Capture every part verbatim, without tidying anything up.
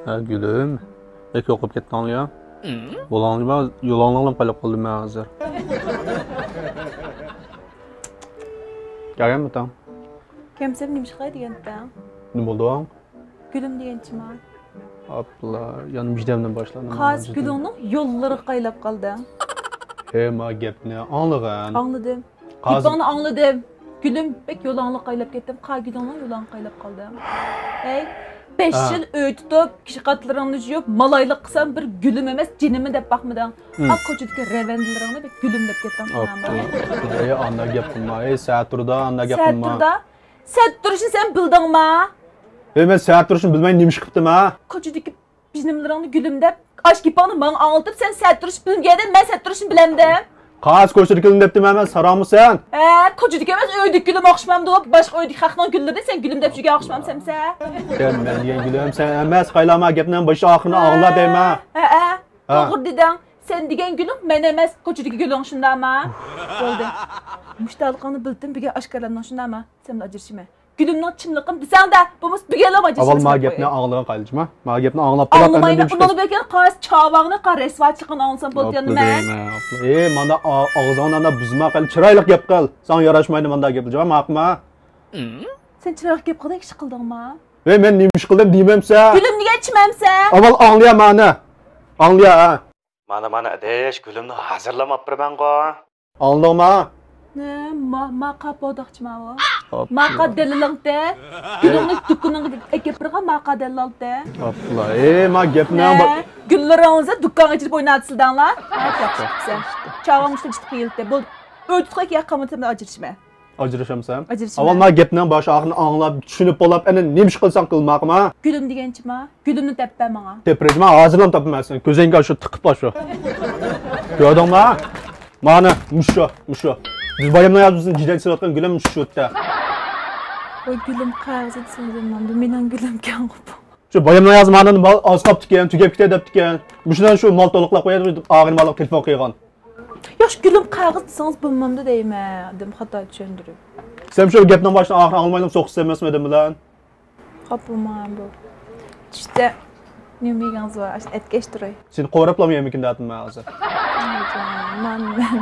ھە، گۈلۈم. بەك يوقاپ كەتتىڭ يا. يولۇڭلىما، يولۇڭلىغىلام قايلاپ قالدىم مەن ھازىر. كەلگەنمىتىڭ؟ كەمسەم نېمە ئىش قىلاي دېگەنتىڭ؟ نېمە بولدۇڭ؟ گۈلۈم دېگەنچىما؟ ئاپلا، يەنە مۇشۇ دەمدىن باشلادىڭ. قاز گۈلۈڭنىڭ يوللىرىغا قايلاپ قالدىڭ. ھە، ما گەپنى ئاڭلىغىن. ئاڭلىدىم. قاز- گېپىڭنى ئاڭلىدىم. گۈلۈم، بەك يولۇڭلىغا قايلاپ كەتتىم. قا گۈلۈڭنىڭ يولۇڭلىغا قايلاپ قالدىڭ. ھەي، بەش يىل ئۆي تۇتۇپ، كىشى قاتلىرىڭنى يۇيۇپ، مالايلىق قىلسام، بىر گۈلۈم ئەمەس، جېنىممۇ دەپ باقمىدىڭ. ئا كوچىدىكى رەۋەندىلىرىڭنى بىر گۈلۈم دەپ كەتتىڭ. ئاپتۇ. ئەي، ئانداق گەپ قىلما. ئەي، سەتۇردا ئانداق گەپ قىلما. سەتۇردا؟ سەتۇرۇشنى سەن بىلدىڭما؟ ئەي، مەن سەتۇرۇشنى بىلمەي نېمە ئىش قىپتىم ھە؟ كوچىدىكى بىزنىملىرىڭنى گۈلۈم دەپ، ئاش گېپىڭنى ماڭا ئاڭلىتىپ، سەن سەتۇرۇشنى بىلمىگەندە، مەن سەتۇرۇشنى بىلەمدىم. قايسى كوچىدىكى گۈلۈم دەپتىم مەن، ساراڭمۇ سەن؟ ھە، كوچىدىكى ئەمەس، ئۆيدىكى گۈلۈم ئوخشىمامدۇ؟ باشقا ئۆيدىكى خەقنىڭ گۈللىرىنى سەن گۈلۈم دەپ يۈرگەن ئوخشىمامسەن سەن؟ سەن مەن دېگەن گۈلۈم سەن ئەمەس، قايلىما گەپنىڭ باشى ئاخىرىنى ئاڭلا دەيمەن. ھە، ھە، ھە. توغرا دېدىڭ. سەن دېگەن گۈلۈڭ مەن ئەمەس، كوچىدىكى گۈلۈڭ، شۇنداقما؟ بولدى. مۇشتەلىقىڭنى بىلدىم، بۈگۈن ئاشكارىلاندىڭ، شۇنداقما؟ سەن بىلەن ئاجرىشىمەن. گۈلۈمنىڭ چىملىقىنى دېسەڭدە، بولمىسا بۈگۈنلا ئاجرىشىمىز. ئاۋۋال ما گەپنى ئاڭلىغىن قايلىچىما. ما گەپنى ئاڭلاپ بولاپ ئاندىن ئۇنىڭدىن كېيىن قايسى چاۋاڭنى قا رەسۋاچىلىقىنى ئاڭلىسام بولىدۇ يەنە مەن. ئاپلا، ئاپلا. ئەي، مانا ئاغزىڭنى ئانا بۇزما قايلى، چىرايلىق گەپ قىل. ساڭا ياراشمايدۇ مانداق گەپلەر، جاۋاب ماقما. سەن چىرايلىق گەپ قىلدىڭ، ئىش قىلدىڭما؟ ئەي، مەن نېمە ئىش قىلدىم دېمەمسە. گۈلۈم دېگەن چىمەمسە. ئاۋۋال ئاڭلىيا مانا. ئاڭلىيا ھە. مانا، مانا ئىدىش، گۈلۈمنى ھازىرلاپ ئاپىرىمەنغۇ. ئاڭلىدىڭما؟ نە، ما، ما قاپ بوداقچىما ئۇ. ماقا دەلىلىڭتە. گۈلۈڭنى دۇكىنىڭغا ئەكەپ بېرىغان ماقا دەلىلىڭتە. ئاپلا، ئەي، ما گەپنى ئاڭ. گۈللىرىڭىزنى دۇكانغا ئېچىپ ئويناتسىلداڭلار. چاغىڭ ئۈستىگە چىقىپ قېلىپتى. بولدى. ئۆي تۇتقاق ياق قامىتىمدا ئاجرىشىمەن. ئاجرىشامسەن؟ ئاجرىشىمەن. ئاۋۋال ما گەپنىڭ باشى ئاخىرىنى ئاڭلاپ، چۈشىنىپ بولاپ، ئەنە نېمە ئىش قىلساڭ قىل ماقما. گۈلۈم دېگەنچىما؟ گۈلۈمنى تېپىپ بەر ماڭا. تېپىرىجما، ھازىرلا تاپىمەن سېنى. كۆزۈڭگە شۇ تىقىپ بار شۇ. كۆردۈڭما؟ مانا، مۇشۇ، مۇشۇ. بىز باياملا يازمىسىنى جىدەن سېلىۋاتقان گۈلۈم مۇشۇ شۇ يەردە. ۋاي گۈلۈم قەغىزى دېسىڭىز بولمامدۇ، مېنىڭ گۈلۈمكەنغۇ بۇ. شۇ باياملا يازمانىنى مال ئاز قاپتىكەن، تۈگەپ كېتە دەپتىكەن. مۇشۇنداق شۇ مال تولۇقلاپ قوياي دەپ ئاغىنە مالغا تېلېفون قىلغان. ياخشى گۈلۈم قەغىز دېسىڭىز بولمامدۇ دەيمەن، ئادەم خاتا چۈشەندۈرۈپ. سەن شۇ گەپنىڭ باشىنى ئاخىرىنى ئاڭلىمايلا سوقۇشسا ئەمەسمۇ ئادەم بىلەن؟ خاپا بولماڭ بۇ. چۈشتە نېمە يېگىڭىز بار؟ ئاشۇ ئەتكەچ تۇراي. سېنى قوراپلام يەرمىكىن دەتتىم مەن ھازىر. مەن، مەن.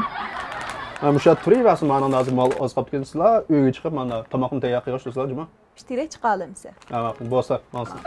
ھە، مۇشۇ يەردە تۇرۇۋەرسىن، مانا ھازىر مال ئاز قاپتىكەنسىلا، ئۆيگە چىقىپ مانا تاماقنى تەييار قىلغاچ تۇرسىلا، جۇما. ئىشتىرەك چىقالامسەن؟ ھە، ماقۇل، بولسا، ماڭسىز.